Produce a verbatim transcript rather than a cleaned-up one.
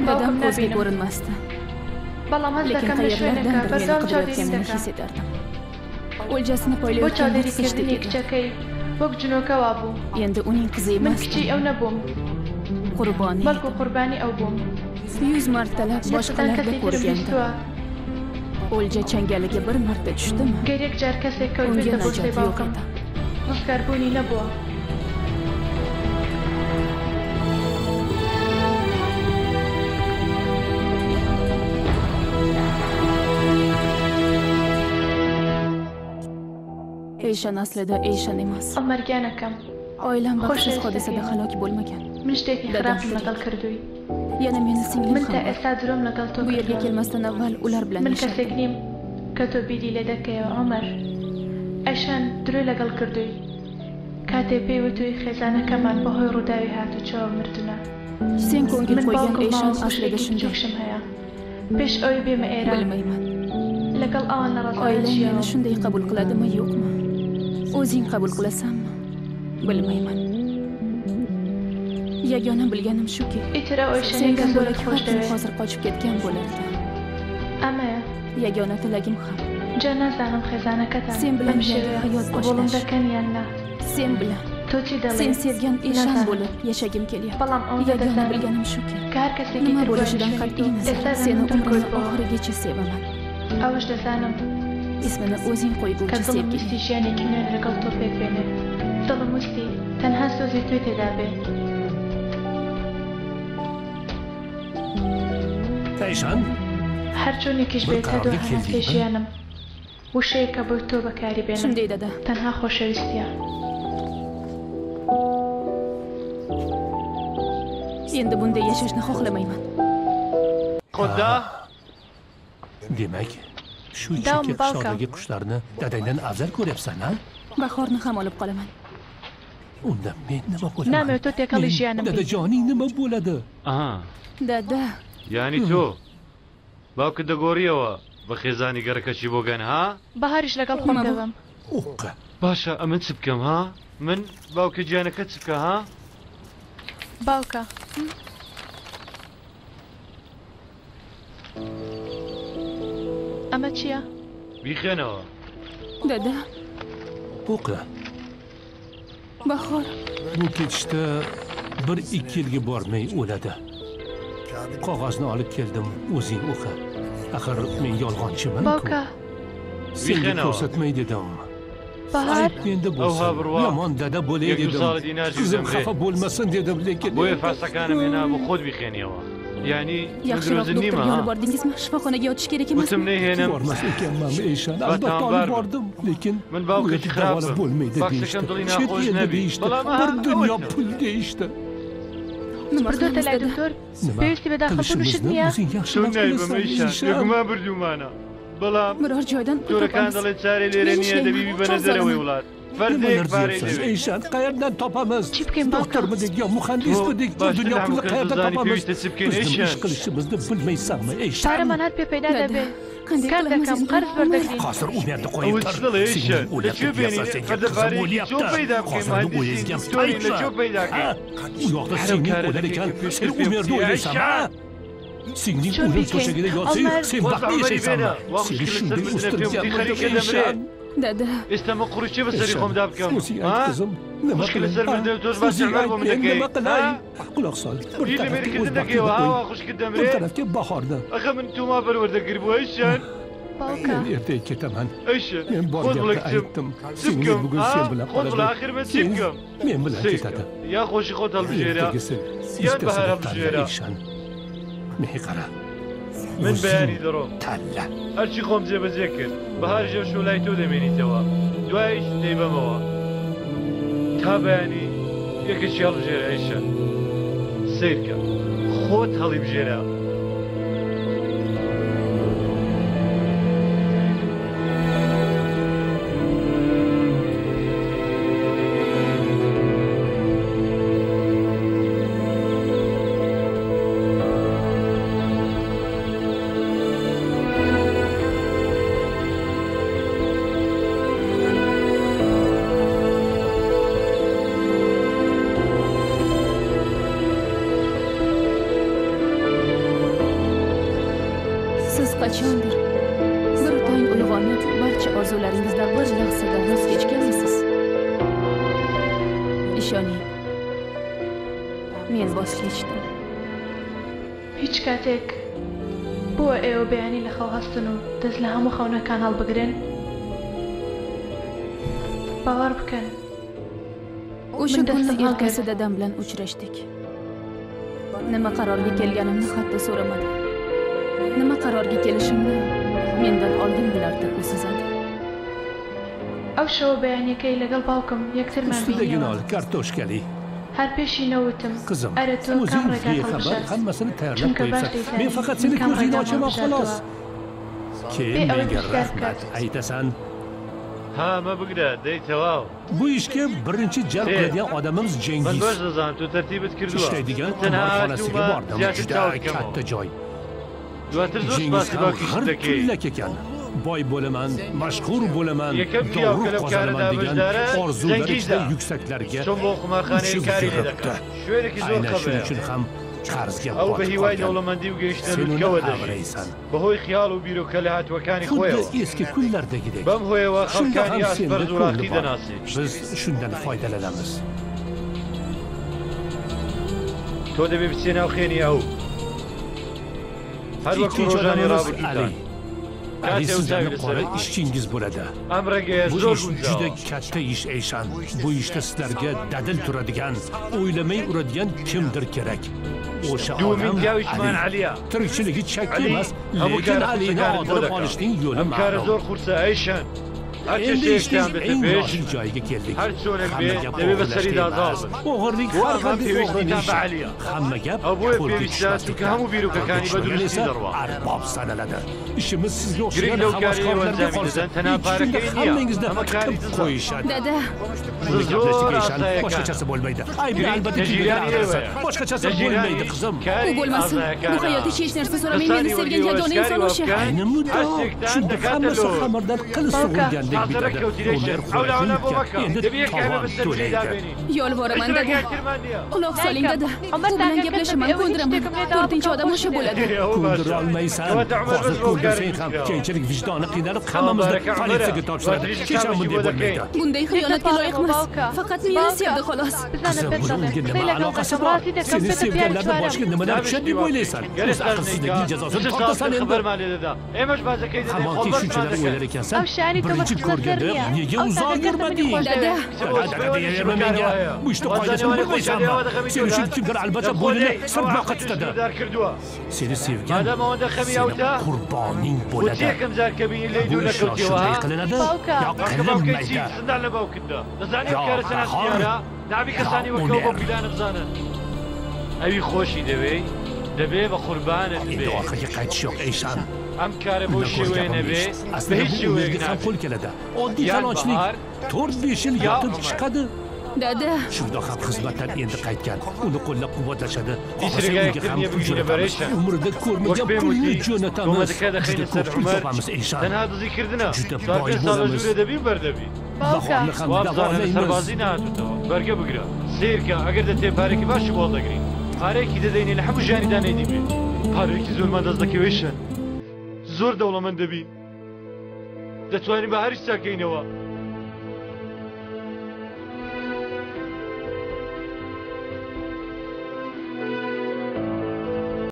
دادام كۆزگە كۆرۈنمەستى. بەڵام لېكىن قەيەرلەردەندۇر مېنى قىدىرىۋەتكەنلىكىنى ھېس ئېتەردىم. ئۆلجەسىنى پايلاۋەتكەندەك سېتەردىم. ئەمدى ئۇنىڭ قىزى ئەمەسمەن. قۇربانى. يۈز مەرتىلەپ باشقىلاردا كۆرگەندىم. ئۆلجە چەڭگەللىكىگە بىر مەرتە چۈشتىمۇ، ئۇنىڭ ناجاتى يوق ئىدى. ئېيشان ئەسلىدە ئېيشان ئەمەس. ئائىلەم بەختسىز ھادىسىدە ھالاك بولمىغان. دادام تىرىك. يەنە مېنى سىڭلىم خام بار. بۇ يەرگە كەلمەستىن ئاۋۋال ئۇلار بىلەن ياشىدىم. سەن كۆڭۈل قويغان ئېيشان ئەسلىدە شۇنداق. بىلمەيمەن. ئائىلەڭ مېنى شۇنداق قوبۇل قىلىدىمۇ، يوقمۇ؟ ئۆزۈڭ قوبۇل قىلىسەنمۇ؟ بىلمەيمەن. يەگانە بىلگىنىم شۇكى، سەن بىلەن بولۇپ ھەر كىم ھازىر قاچىپ كەتكەن بولاتتى. يەگانە تىلەكىم خام. سەن بىلەن يېڭى ھايات باشلاش. سەن بىلەن، سەن سۆيگەن ئېشان بولۇپ ياشىغۇم كېلىدۇ. يەگانە بىلگىنىم شۇكى، نېمە بولۇشىدىن قەتئىينەزەر، سېنى ئۆمرۈمنىڭ ئاخىرىغىچە سۆيىمەن. ئىسمىنى ئۆزۈڭ قويغۇچە سۆيگۈم. ئېشان، بىر قارارغا كەلدىڭمۇ؟ شۇنداق، دادا. ئەمدى بۇنداق ياشاشنى خالىمايمەن. دېمەك، شۇ چېكىك قىشلاقتىكى قۇشلارنى داداڭدىن ئەۋزەل كۆرەپسەن، ھە؟ باھارنى خام ئېلىپ قالىمەن. ئۇندا مەن نېمە بولىمەن؟ دادىجانىڭ نېمە بولىدۇ؟ دادا. يەنى تو. باۋاكى دەگورىيەوە بە خێزانی گەڕەکەچی بۆگەن، ها؟ باھاریش لەگەڵ خۆم دەبەم. باشە، ئەمن چ بکەم، ها؟ من باوکە جیانەکە چ بکە، ها؟ باوکە. ئەمە چییە؟ بیخێنەوە. دەدە. بوقە. باخور. بۇ كېتىشتە بىر ئىككى يىلگە بارماي ئۆلىدۇ. قاغازنى ئېلىپ كەلدىم، ئۆزۈڭ ئوقۇ. ئاخىر مەن يالغانچىمەنكۇ؟ باوكا. سەنگە كۆرسەتمەي دېدىم. باھار. ئەيىبنى ئەمدى بولسۇن. يامان دەدە بولاي دېدىم. قىزىم خاپا بولمىسۇن دېدىم، لېكىن. بۇ فەرسەكانە مېنى بۇ خود بىخېنىيەوە. يەنى ياخشىراق دوختۇرغا ئېلىپ باردىڭىزمۇ؟ شىپاخانىگە ياتىش كېرەك ئەمەسمۇ؟ بارماس ئىكەنمەن ئىشان، ئەلبەتتە ئالىپ باردىم. لېكىن بۇ يەردە داۋالاپ بولمايدۇ دېيىشتى. چەت ئەلدە دېيىشتى. بىر دۇنيا پۇل دېيىشتى. نېمە قىلىمىز دەدە؟ نېمە قىلىشىمىزنى ئۆزۈڭ ياخشىراق بىلىسەن ئىشان. بىرەر جايدىن پۇل تاپىمىز. نېمىلەر دەيسەن ئىشان، قەيەردىن تاپىمىز؟ دوختۇرمىدۇق يا مۇھەندىسمىدۇق، بۇ دۇنيا پۇلىنى قەيەردىن تاپىمىز؟ بىزنىڭ ئىش قىلىشىمىزنى بىلمەيسەنمۇ ئىشان؟ دەدە. قانداق قىلىمىز ئەمدى؟ ھازىر ئۇ يەردە قويۇپ تۇر. سېنىڭ ئۆيلەپ بېرىپ ياسايسەن، قىزىڭ ئۆيلەپ. ھازىر ئۇ يەردە ئۆلەركەن، سەن ئۇ يەردە ئۆلەركەن، سەن ئۇ يەردە ئۆلەرسەن، ھە؟ سېنىڭ ئۆيۈڭ تۆشەكىدە ياتسا، سەن بەختلىك ياشايسەنمۇ؟ سېنى شۇنداق ئۆستۈرگەن بولدۇم ئىشان. دەدە. ئىشان، قىزىم، نېمە قىلاي؟ ئۆزۈڭ ئېيتقىن، نېمە قىلاي؟ قۇلاق سال، بىر تەرەپتە ئۆز بەختىمنى قويدۇم، بىر تەرەپتە باھارنى. مەن ئەتە كېتىمەن. مەن بارغاندا ئېيتتىم. سېنى بۈگۈن سەن بىلەن قالىمەن. سېنى مەن بىلەن كېتەتتىم. ئەتىگىسى ئىشتىسىنى تاللا ئىشان. مېنى قارا. مەن بەيانى دەرۇم. تەللە. ھەرچى خۆم جێبەجێ کرد. بەهار ژەو شۆلای تۆ دەمێنیتەوە. دوایش دەیبەمەوە. تا بەیانی یەکەچی هەڵبژێرە ئیشان. سەیرکە. خۆت هەڵیبژێرە. قاچاندۇر بىر تاڭ ئويغىنىپ، بارچە ئارزۇلىرىڭىزدىن بىر لەھزىدە ۋاز كەچكەنمىسىز؟ ئىشىنىڭ، مەن ۋاز كەچتىم. ھېچ كاتێک بۆ ئێوە بەیانی لە خەو هەستن و دەست لە هەموو خەونەکان هەڵبگرن، باوەڕ بکەن. ئۇشۇ كۈننىڭ ئەتىسى دادام بىلەن ئۇچراشتۇق. نېمە قارارغا كەلگىنىمنى ھەتتا سورىمىدى. نېمە قارارغا كېلىشىمنى مەندىن ئالدىن بىلەردى ئۇ سىزىم. ئەو شەوە بەیانیەکەی لەگەڵ باوکم یەکترمان بینیەوە. ئۈستىدەگىنى ئال، كارتوشكىلى. هەر پێشی نەوتم. قىزىم، ئەرە تۆ ئۆزۈڭ بىخەبەر، ھەممىسىنى تەييارلاپ قويۇپسەن. مەن فەقەت سېنى كۆزۈڭنى ئاچىمەن، خالاس. كېيىن مەنگە رەھمەت ئېيتىسەن. ھە، مە بگرە، دەی تەواو. بۇ ئىشكە بىرىنچى جەلپ قىلىدىغان ئادىمىمىز جېنگىز. ئىشلەيدىغان قۇمارخانىسىغا باردىم. جۈدە كاتتا جاي. جېنگىز ھەم غىر كۈللەك ئىكەن. باي بولىمەن، مەشھۇر بولىمەن، دورۇق قازانىمەن دېگەن ئارزۇلىرى ئىچىدە يۈكسەكلەرگە ئۇچۇپ يۈرۈپتۇ. ئەينە شۇنىڭ ئۈچۈن ھەم قەرزگە پاتىپ قالغان. سەن ئۇنى ئاغرىيسەن. بەهۆی خیاڵ و بیرۆکە لە هاتووەکانی خۆیەوە. خۇددى ئێسكى كۈنلەردەكىدەك. بەم هۆیەوە خەڵکانی ئاسپەرز و ڕاقی دەناسی. شۇنداق فايدىلىنىمىز. تۆ دەبێ بچێ ناو خێنی ئەو. هەر وەکو ڕۆژانی ڕابردووتان. ئەلى، سىزلەرنىڭ قارا ئىشچىڭىز بولىدۇ. ئەم ڕەنگەیە زۆر گونجاوە. جۈدە كاتتا ئىش ئەيشان. بۇ ئىشتا سىزلەرگە دەدىل تۇرىدىغان، ئويلىماي ئۇرىدىغان كىمدۇر كېرەك. ئوشۇ ئادەم ئەلى. تىرىكچىلىكى چەكلىك ئەمەس، لېكىن ئەلىنى ئاغدۇرۇپ ئالىشنىڭ يولى مەلۇم. ئەمدى ئىشنىڭ ئەڭ ياخشى جايىغا كەلدۇق. ھەممە گەپ ئوغرىلىق ئەمەس. ئوغرىلىق ھەر قانداق ئوغرىنىڭ ئىشى. ھەممە گەپ قولغا چۈشمەسلىكتە. ئەرباب سانىلىدۇ. ئىشىمىز سىزگە ئوخشىغان خاماشكارلارغا قالسا، ئىككى كۈندە ھەممىڭىزنى قىتىپ قويۇشىدۇ. دەدە. بۇنى گەپلەشتۇق ئەيشان، باشقا چارىسى بولمايدۇ. ئەيبىنى ئەلبەتتە تۈگىگەن ئاغرىسا. باشقا چارىسى بولمايدۇ، قىزىم. ئۇ بولمىسۇن. بۇ ھاياتتا ھېچ نەرسە سورىماي مېنى سۆيگەن ياگانە ئىنسان ئوشۇ. ئەينى مۇنداق. شۇنداق ھەممىسى خەمىردىن قىلىچ سۇغۇرگەندەك بىتەدە. ئۇلار قۇرۇق يۈككە ئەمدى تاۋان تۆلەيدۇ. يالۋۇرىمەن، دەدە. قۇلاق سالىڭ، دەدە. ئۇ بىلەن گەپلىشىمەن، كۆندۈرىمەن. تۆتىنچى ئادەم ئوشۇ بولىدۇ. كۆندۈرەلمەيسەن. ھازىر كۆندۈرسەڭ ھەم كەينىچىلىك ۋىجدانى قىينىلىپ ھەممىمىزنى پولىتسىيەگە تاپشۇرىدۇ. ھېچ ھەم بۇنداق بولمايدۇ. بۇنداق خىيانەتكە لايىق ئەمەس. پەقەت مېنى سۆيدى، خالاس. قىزىم، بۇنىڭ ئۇنىڭغا نېمە ئالاقىسى بار؟ سېنى سۆيگەنلەرنى باشقا نېمىلەر چۈشەر دەپ ئويلايسەن؟ ئۆز ئەقىلسىزلىكىڭنىڭ جازاسىنى تارتىسەن ئەمدى. ھامان كى شۇنچىلىك ئويلار ئىكەنسەن، بىرىنچى كۆرگەندە نېگە ئۇزاق يۈرمىدىڭ؟ دەدە. دەدە، دەدە دېيەلەيمەن مەن. بۇ ئىشتا قايدىسىنى بىلمەيسەنمۇ؟ سېنى ئۈچۈن كىمدۇر ئەلۋەتتە بوينىنى سىرتماققا تۇتىدۇ. سېنى سۆيگەن سېنىڭ قۇربانىڭ بولىدۇ. بۇ ئىشلار شۇنداق قىلىنىدۇ يا قىلىنمەيدۇ. يا قاھار، يا ئۇنەر. ئەمدى ئارقىغا قايتىش يوق، ئەيشان. ئەسلىدە بۇ ئۇنەرگە خام قول كېلىدۇ. ئاددىي تالانچىلىك تۆت بەش يىل ياتىپ چىقىدۇ. دەدە. شۇنداق خىزمەتتىن ئەمدى قايتكەن. ئۇنى قوللاپ قۇۋۋەتلەشىدۇ. خالىسا ئۆيگە خام پۇل جۆنىتىمىز. ئۆمرىدە كۆرمىگەن پۇلنى جۆنىتىمىز. جۈدە كۆپ پۇل تاپىمىز، ئەيشان. جۈدە باي بولىمىز. باھارنى خام داۋالايمىز. سەربازی نەهاتوتەوە. بەرگە بگرە. سەیرکە، ئەگەر دەتێ پارێکی باش بۆڵ دەگرین. پارێکی دەدەینێ لە هەموو ژیانی دانەی دیبێ. پارێکی زۆرمان دەست دەکەوێشن. زۆر دەوڵەمەند دەبین. دەتوانین بە هەر شتاکەینەوە.